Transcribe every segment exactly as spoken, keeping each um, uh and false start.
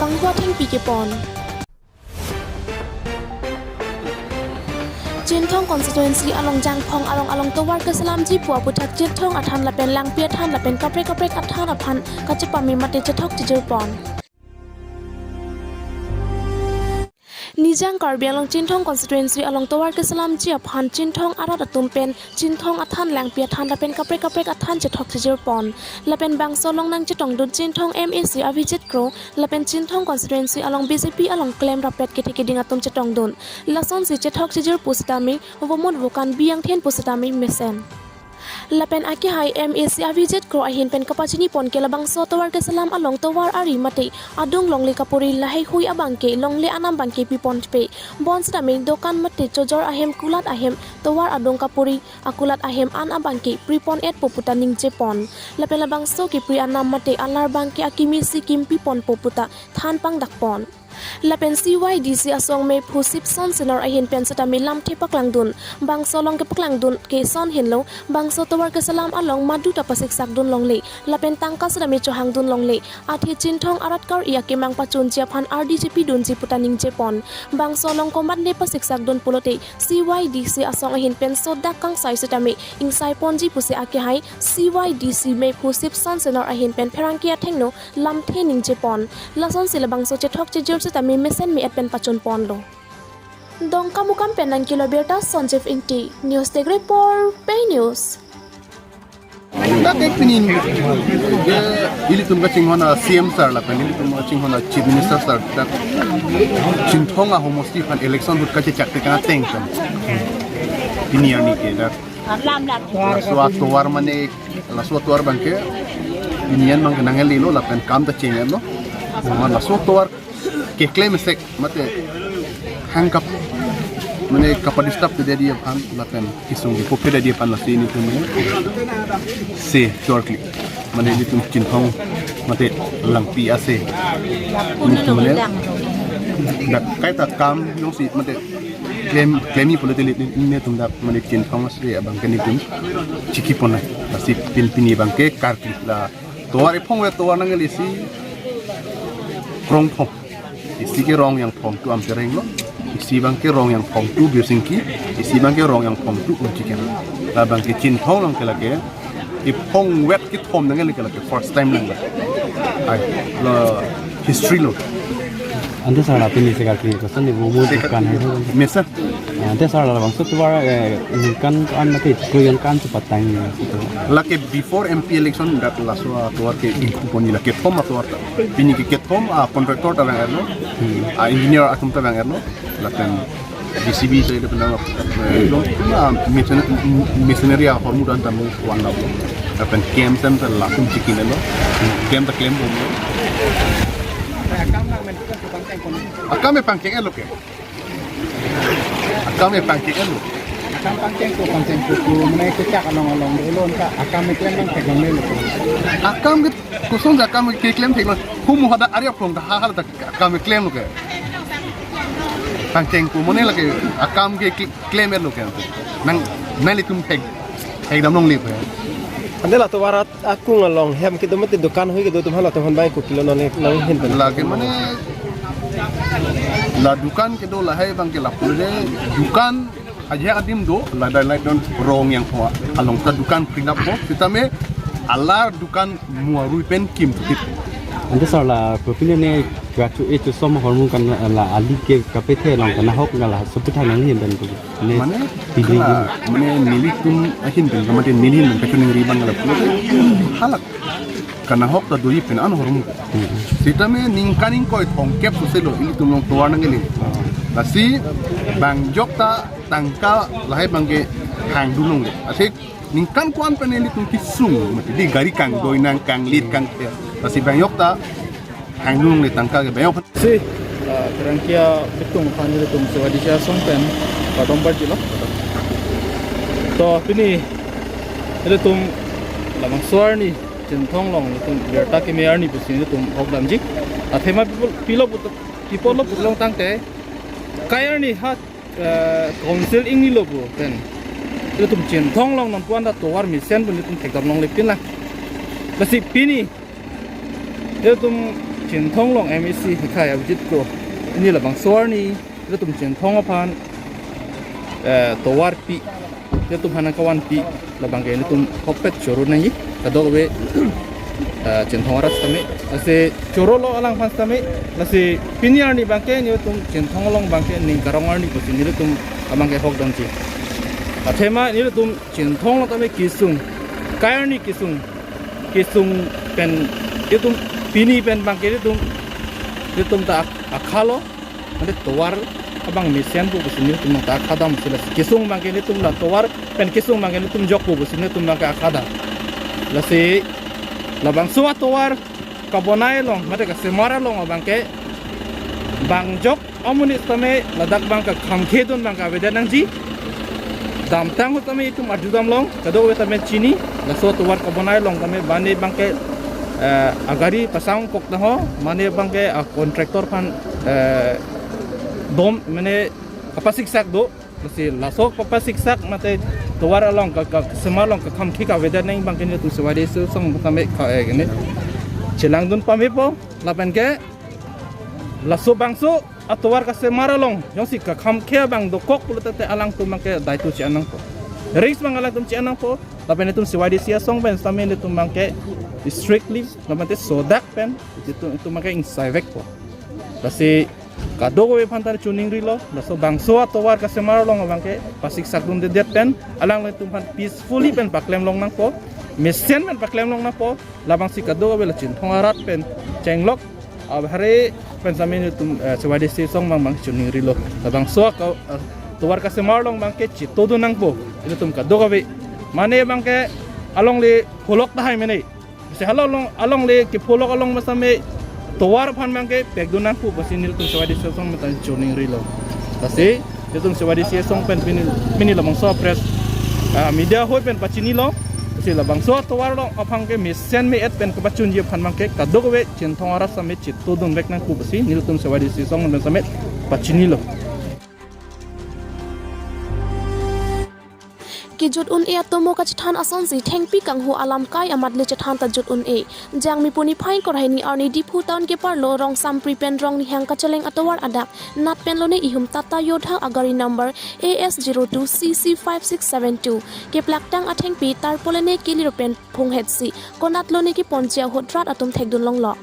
Bangphu athengpi kepon. Chinthong constituency along Jangphong arong along tovar keselamji pu aputhak Chinthong athan lapen Langpi athan lapen kaprek kaprek athan aphan kachepame mate chethok chejirpon. Nijang Karbi Anglong Chinthong constituency along tovar keselamji aphan Chinthong arat atum pen Chinthong athan Langpi athan lapen kaprek kaprek athan chethok chejirpon. Lapen bangso along nangchetongdun Chinthong M A C Abhijit Kro lapen Chinthong constituency along B J P along klem rapet kethe keding atum chetongdun. Lasonsi chethok chejir pusitame, vomut vokan biyangthin pusitame mesen. Lapen akehai M A C Abhijit Kro ahin pen kapachinipon ke labangso tovar keselam along tovar ari mate adung longle kapuri laheihui abangke longle anam abangke piponpe. Bonsitame dokan mate chojor ahem kulat ahem tovar adung kapuri akulat ahem an abangke pripon-etpo puta ningjepon. Lapen labangso kepri anam mate alar abangke akimi si kimpiponpo puta than pangdakpon. Lapen C Y D C asong mephu Sipson Senor ahin pen sitame lamthe paklangdun. Bangso along kepaklangdun ke ason henlo, bangso tovar keselam along madu ta pasiksakdun longle. Lapen tangka sitame chohangdun longle. Athe Chinthong arat kar-i akemang pachunji aphan ardi chepidunji puta ningjepon. Bangso along komatne pasiksakdun pulote C Y D C asong ahin pen sodak kangsai sitame ingsaiponji pusi akehai C Y D C mephu Sipson Senor ahin pen pherangke athengno lamthe ningjepon. Lasonsi labangso chethok chejir sitame mesen me-et pen pachunponlo. Dongkamukam pen nangkelo birta Sanjeev Ingti, News Desk Report, Pei News. Dak ke pini, eh, ilitum kachinghon a C M sir lapen ilitum kachinghon a Chief Minister sir, dak Chinthong ahomosti aphan election ahut kachechak te kana teng kan. Pini arni ke dak. Laso atovar mane, laso atovar abangke pini an abangke nanglelo lapen kam ta chenglo. Mane laso atovar keklem sek mate hang kap mane kapa disturb te dia aphan lapen kesung kepo pe dia aphan lasi nelitum mane se shortly mane nelitum Chinthong mate Langpi ase nelitum mane dak kaita kam jongsi mate klem klemi pulote nelitum dak mane Chinthong ase abangke nelitum chikipon lasi pin pini abangke karkli la tovar ephong ve tovar nanglesi krongthom. Isi ke Rongyangphongtu Amtereng lo. Isi abangke Rongyangphongtu Birsingki. Isi abangke Rongyangphongtu Umchiken. Labangke Chinthong abangke lake ephong vet kethom nangle lake first time nang. Ai lo history lo. Ante sir la pini se karkli koson ni bumu dukan hai. Mesa. Ante sir labangso tovar, eh, ningkan an mate kroijan kan chepatang. Lake before M P election dak laso atovar ke ingkupon lake kethom atovar ta. Pini ke kethom a contractor ta vang-etlo. Hmm. A engineer atum ta vang-etlo. Lapen J C B ta ida penang, eh, lo, na mason-, masonry ahormu dan tamu wan lo. Lapen kem sem ta latum chikin lo. Kem ta klem bomlo. Akam e pangcheng-etlo ke. Akam e pangcheng-etlo. Akam pangcheng ko, pangcheng ko, ko, mane kechak along along de lo ka akam e klem nang theklonglelo. Akam ke koson ja akam ke klem theklong. Hum hada ari aplong ta ha ha ta akam e klemlo ke. Pangcheng ko mane lake akam ke kle-, klem-etlo ke. Nang nanglitum thek, thekdam longle ke. Ante la tovar akung along hem kedo mate dukan hui kedo atum hala atum aphan bang ko kilo nang nanghin pen. Lake mane la dukan kedo lahai abangke lapu le dukan aja adim do la dai lai don Rongyangphong along ta dukan krinap bo sitame alar dukan muarui pen kim tip. Ante sir la propine ne gachu e chu som hormu kan la ali ke kapethe along kan ahok ngala supitha nanghin pen ko. Ne mane pidri kena, mane nelitum ahin pen, mane neli hin pen kachiningri abang la pulo. Halak kanahok ta doji pen an hormu. Hmm. Sitame ningkan ingkoi thomkep sose lo ilitum along tovar nangle. Lasi bang jok ta tangka lahai abangke hangdun longle. Asik ningkan ko-an pen ilitum kesung mati di gari kangdoi nang kanglit kangther. Lasi bang jok ta hangdun longle tangka ke bang jok. Si, ah, kerangkia betung aphan ilitum Sewa Disa asong pen padom barjilo. To pini ilitum labangso arni Chinthong along ilitum birta keme arni pusi ilitum hokdamji. Athema people pilo put-, people lo putlong tangte kai arni ha, eh, council ingnilo pu pen ilitum Chinthong along nonpu anta tovar mesen pu ilitum thekdam longle pinlang. Lasi pini ilitum Chinthong along M A C hikhai Abhijit Kro, pini labangso arni ilitum Chinthong aphan, eh, tovar pi, ilitum aphan nangkevan pi, labangke ilitum ahokpet choro nangji, kadokave, eh, Chinthong arat sitame, lasi chorolo alangphan sitame, lasi pini arni abangke ilitum Chinthong along abangke ning karong arni pusi ilitum abangke ahok damji. Athema ilitum Chinthong along tame kesung, kai arni kesung, kesung pen ilitum pini pen abangke ilitum, ilitum ta ak-, akhalo, mane tovar abang mesenpo pusi ilitum ta akhadam sila kesung abangke ilitum la tovar pen kesung abangke ilitum jokpo pusi ilitum abangke akhadam. Lasi labangso atovar kabonai along, mate kasemar along abangke bang jok amonit sitame ladak abang kakhamkhedun abang kavedet nangji. Damtang ahut tame itum arjudamlong, kadokave tame chini, laso tovar kabonai along tame mane abangke, eh, agari pasangkok tangho, mane abangke a contractor aphan, eh, dom, mane kapasiksak do, lasi laso kapasiksak mate tovar along ka, ka, kasemar along kakhamkhe kavedet nang abangke ilitum C Y D C asong tame ka, eh, kene chelangdun pamepo, lapenke laso bangso atovar kasemar along jongsi kakhamkhe abang dokok pulote alangtum abangke daito che-en nangpo. Risk abang alangtum che-en nangpo. Lapen itum C Y D C asong pen sitame ilitum abangke strictly, lapen te sodak pen itum, itum abangke ingsaivekpo. Lasi kadokave aphan ta choningrilo, laso bangso atovar kasemar along abangke pasiksakdundedet pen alanglitum aphan peacefully pen paklemlong nangpo, mesen pen paklemlong nangpo. Labangsi kadokave la Chinthong arat pen chenglok abhare pen sitame ilitum, eh, C Y D C asong abang abang choningrilo. Labangso ka, eh, tovar kasemar along abangke chitodun nangpo ilitum kadokave. Mane abangke alongle pholok tahai mene. Si hala along, alongle kepholok along masame tovar aphan abangke pekdun nangpo pusi ilitum C Y D C asong methang choningrilo. Lasi ilitum C Y D C asong pen pini, pini labangso press, ah, media ahoi pen pachinilo. Si labangso atovar along aphan ke mesen me-et pen kepachunji aphan abangke kadokave Chinthong arat sitame chitodunvek nangpo pusi ilitum C Y D C asong pen sitame pachinilo. Kejut un-e atomo kachethan asonsi thengpi kanghu alam kai amat le chethan ta jut un-e. Jangmi pu niphai ingkoi ra hini arni Diphu town keparlo Rongsampri pen Rongnihang kacheleng atovar adak nat pen lone ihum Tata Yodha agari number A S zero two C C five six seven two keplaktang athengpi tarpaulin kelir pen phunghetsi konat lone keponji ahut rat atum thekdunlonglo.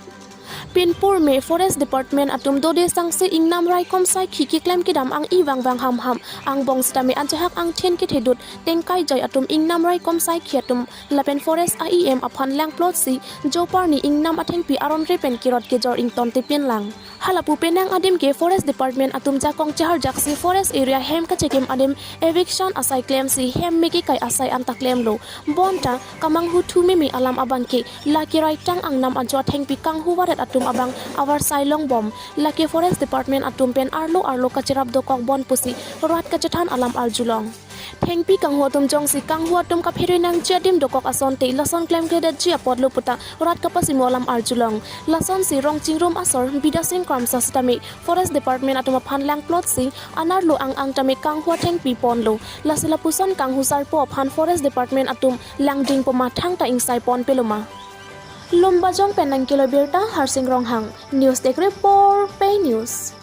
Pinpur me Forest Department atum dode sangse ingnam raikom saikhi keklem kedam ang-i vangvang hamham angbong sitame ajahak angthin kethedut tengkai jai atum ingnam raikom saikhi atum lapen Forest A E M aphan langplotsi joparni ingnam athengpi aron re pen kerot kejor ingtonte pinlang. Halapu penang adim ke Forest Department atum jakong cheharjaksi forest area hem kachekim adim eviction asai klemsi hem me kekai asai anta klemlo. Bonta kamanghu thu meme alam abangke lake raitang angnam ajo athengpi kanghu varet atum abang avarsai longbom. Lake Forest Department atum pen arlo arlo kacherap dokok bon pusi rat kachethan alam arjulong. Thengpi kanghu atum jongsi kanghu atum kaphere nangji adim dokok asonte lason klemkledetji apotlo puta rat kapasimo alam arjulong. Lasonsi Rongchingrum asor Bidya Sing Kramsa sitame Forest Department atum aphan langplotsi anerlo ang ang tame kanghu athengpi ponlo. Lasi lapuson kanghu sarpo aphan Forest Department atum langding poma thangta ingsai pon peloma. Lumbajong pen nangkelo birta Harsing Ronghang, News Desk Report, Pei News.